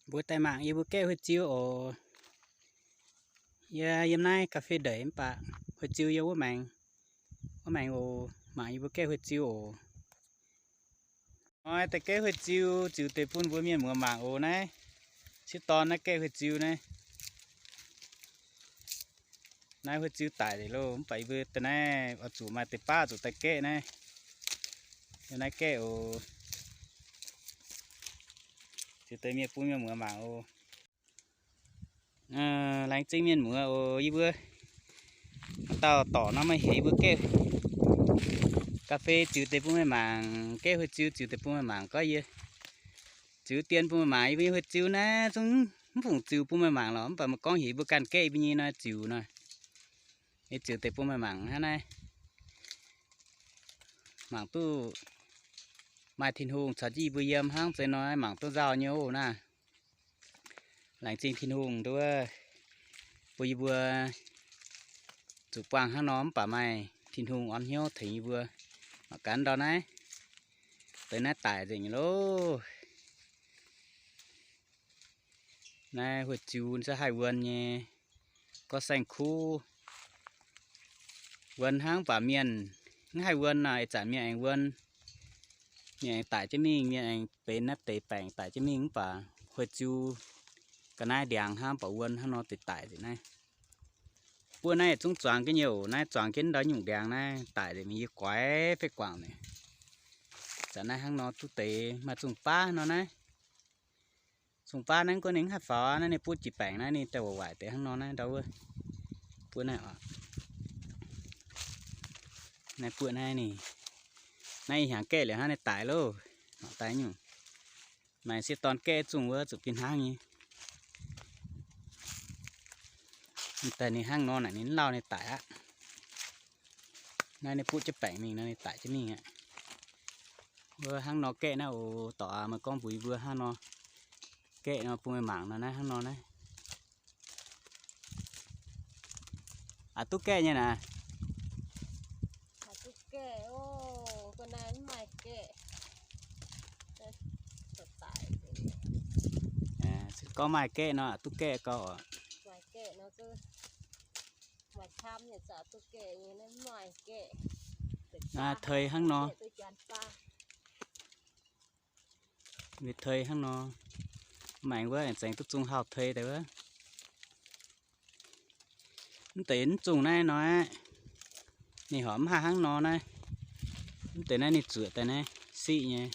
Mbuo daaih mangc yie mbuo gaeqv huih-ziu oc. Yie yiem naaiv ga'fei ndeic mv baac huih-ziu yiem wuov maengx, wuov maengx oc. Mangc yie mbuo gaeqv huih-ziu oc. Hnoi daaih gaeqv huih-ziu, ziux deix bun mbuo mienh muoz mangc oc. Naaiv sieqv dorn naaiv gaeqv huih-ziu naaiv. Naaiv huih-ziu daic liuz loh, mv baac yie mbuo daaih naaiv oix zuqc maaih deix baav zuqc daaih gaeqv naaiv. Yiem naaiv gaeqv oc. Ziux deix mienh bun mienh muoz mangc oc. Laengz zingh mienh muoz oc. Yie mbuo haaix dauh dorc nor maaih heuc yie mbuo gaeqv ga'fei ziux deix bun meih mangc, gaeqv huih-ziu ziux deix bun meih mangc gorngv yie ziux dien bun meih mangc. Yie mbuo nyei huih-ziu naaiv zungv mv fungc ziux bun meih mangc lorqc, mv baac meih gorngv heuc yie mbuo ganh gaeqv yie mbuo nyei nor ziux nor. Yie ziux deix bun meih mangc hnangv naaiv. Mangc duqv maaih Tin-Hungh caux jienv yie mbuo yiem hnangv zeiz nor, mangc duqv nzauh nyei oc naaiv. Laengz zingh Tin-Hungh nduov bun yie mbuo zuqc buangh hnangv nor, mv baac maaih Tin-Hungh orn hnyouv tengx yie mbuo. Mangc gaax ndau naaiv, deix naaiv daic nzengc loh. Naaiv huih-ziu se haih wuon nyei, gorngv saeng-kuv wuon hnangv, mv baac mienh mv haih wuon nor, ih zanc mienh aengx wuon. Mienh aengx daic jienv mingh, mienh aengx benx naaiv deix baengc daic jienv mingh, mv baac huih-ziu ga'naaiv ndiangx hnangv, mv baac wuon hnangv nor deix daic nzengc naaiv. Buov naaiv zungv zuangx jienv nyei oc. Naaiv zuangx jienv ndau nyungc ndiangx naaiv daic nzengc mingh, yie guaix fei guangc nzengc. Zanc naaiv hnangv nor duqv deix maaih zungh baav nor naaiv. Zungh baav naaiv gunv ninh mv haih faaux aqv. Naaiv ninh butv jiex baengc naaiv ninh daaih waaic waaic deix hnangv nor naaiv ndau wuov. Buov naaiv oc. Naaiv buov naaiv ninh, naaiv ih hnyangx gaeqv liuz hnangv naaiv daic loh. Mangc daaih nyungc. Maaih sieqv dorn gaeqv zungh wuov zuqc fih hnangv nyei. Daaih ninh hnangv nor naaic ninh mv lauh ninh daic aqv. Naaiv ninh butv jienv baengc mingh nor ninh daic jienv mingh aqv. Wuov hnangv nor gaeqv naaiv oc. Dorc aac, meih gorngv mbuox yie mbuo hnangv nor gaeqv nor bun meih mangc nor naaiv hnangv nor naaiv. Aqc duqv gaeqv nyei naaic. Gorngv maaih gaeqv nor aqc duqv gaeqv gau oc. Naaiv tei hnangv nor. Tei hnangv nor. Maengx wuov aengx zengx duqv zungh hauh tei deix wuov. Mv deix mv zungh naaiv nor aqv. Ninh horpc mv haih hnangv nor naaiv. Mv deix naaiv ninh zuoqc daaih naaiv siqv nyei.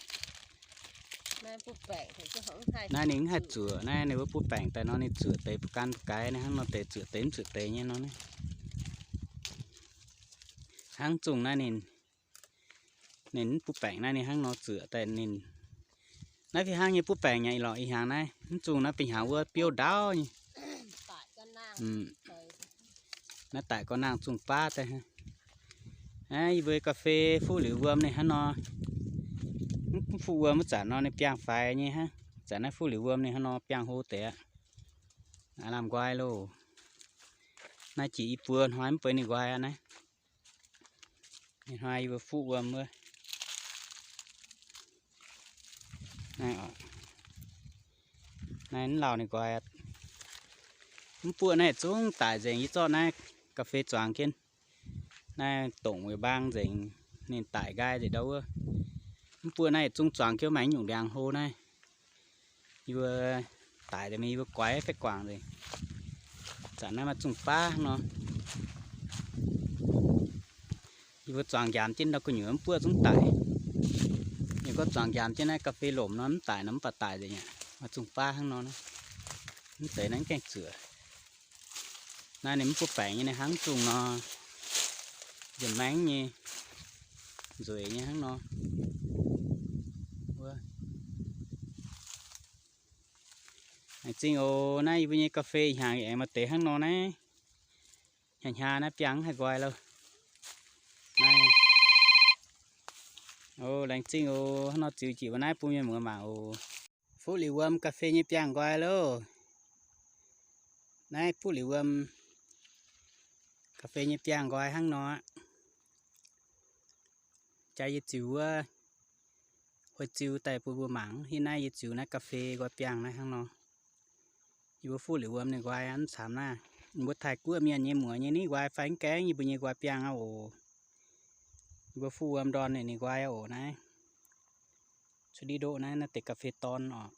Naaiv ninh mv haih zuoqc naaiv, ninh wuov butv baengc daaih nor ninh zuoqc deix bu gan bu gaaix naaiv, hnangv nor deix zuoqc deix mv zuoqc deix nyei nor naaiv. Hnangv zungh naaiv ninh, ninh mv butv baengc naaiv ninh hnangv nor zuoqc daaih ninh. Naaiv fih hnangv nyei butv baengc nyei lorqc. Ih hnyangx naaiv mv zungh naaiv, fih hnyangx wuov biouv ndaauv nyei. Naaiv daic gorx nangh zungh baav daaih. Naaiv yie mbuo ga'fei fuqv liuz wuom ninh hnangv nor. Mv fuqv wuom wuov zanc nor ninh biangh faix nyei hnangv. Zanc naaiv fuqv liuz wuom ninh hnangv nor biangh hlo deix aqv. Aav lamh nqoi loh. Naaiv jiex i buo hnoi mv baac ninh nqoi aqv naaiv. Ih hnoi yie mbuo fuqv wuom wuov. Naaiv, naaiv mv lauh ninh nqoi. Mv buoqv naaiv zungv daic nzengc. Yie zorqv naaiv ga'fei zuangx jienv. Naaiv dongc weic mbaang nzengc, ninh daic nqaai nzengc ndau wuov. Mv buoqv naaiv zungv zuangx jienv maaih nyungc ndiangx hlo naaiv. Yie mbuo daic deix mingh yie mbuo guaix fai guangc nzengc. Zanc naaiv maaih zungh baav nor. Yie mbuo zuangx njaamx jienv ndau gu'nyuoz mv buoqv zungv daic. Ninh gorngv zuangx njaamx jienv naaiv ga'fei lomc nor mv daic nor mv baac daic nzengc aqv. Maaih zungh baav hnangv nor naaiv. Mv deix naaiv mv gaengh zuoqc. Naaiv ninh mv butv baengc nyei, ninh hnangv zungh nor, nziex maengv nyei, nzueic nyei hnangv nor. Wuov, laengz zingh oc. Naaiv yie mbuo nyei ga'fei hnyangx aengx maaih deix hnangv nor naaiv. Hnyav hnyav naaiv biangh mv haih nqoi loh. Naaiv, o, laengz zingh oc. Hnangv nor ziux jiex mbuo naaiv bun mienh muoz mangc oc. Fuqv liuz wuom ga'fei nyei biangh nqoi loh. Naaiv fuqv liuz wuom ga'fei nyei biangh nqoi hnangv nor aqv. Jaax yie ziux wuov huih-ziu daaih bun mbuo mangc. Hitv naaiv yie ziux naaiv ga'fei nqoi biangh naaiv hnangv nor. Yie mbuo fuqv liuz wuom ninh nqoi aqv, mv camx naaiv. Mbuo Taiv-Guoqv mienh nyei muoz nyei ni nqoi fai mv gaengh, yie mbuo nyei nqoi biangh aqv oc. Yie mbuo fuqv wuom ndorn ninh nqoi aqv oc naaiv. Cuotv ndiev ndoqv naaiv, naaiv deix ga'fei dorn oc.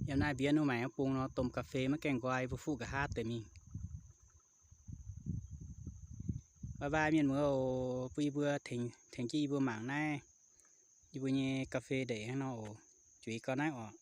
Yiem naaiv mbienv wuov maengx wuov bung nor, domh ga'fei maiv gaengh nqoi, yie mbuo fuqv nqa'haav deix mingh. Bye bye mienh muoz oc, bun yie mbuo tengx jienv yie mbuo mangc naaiv yie mbuo nyei ga'fei ndeic hnangv nor oc. Juiz gau naaiv oc.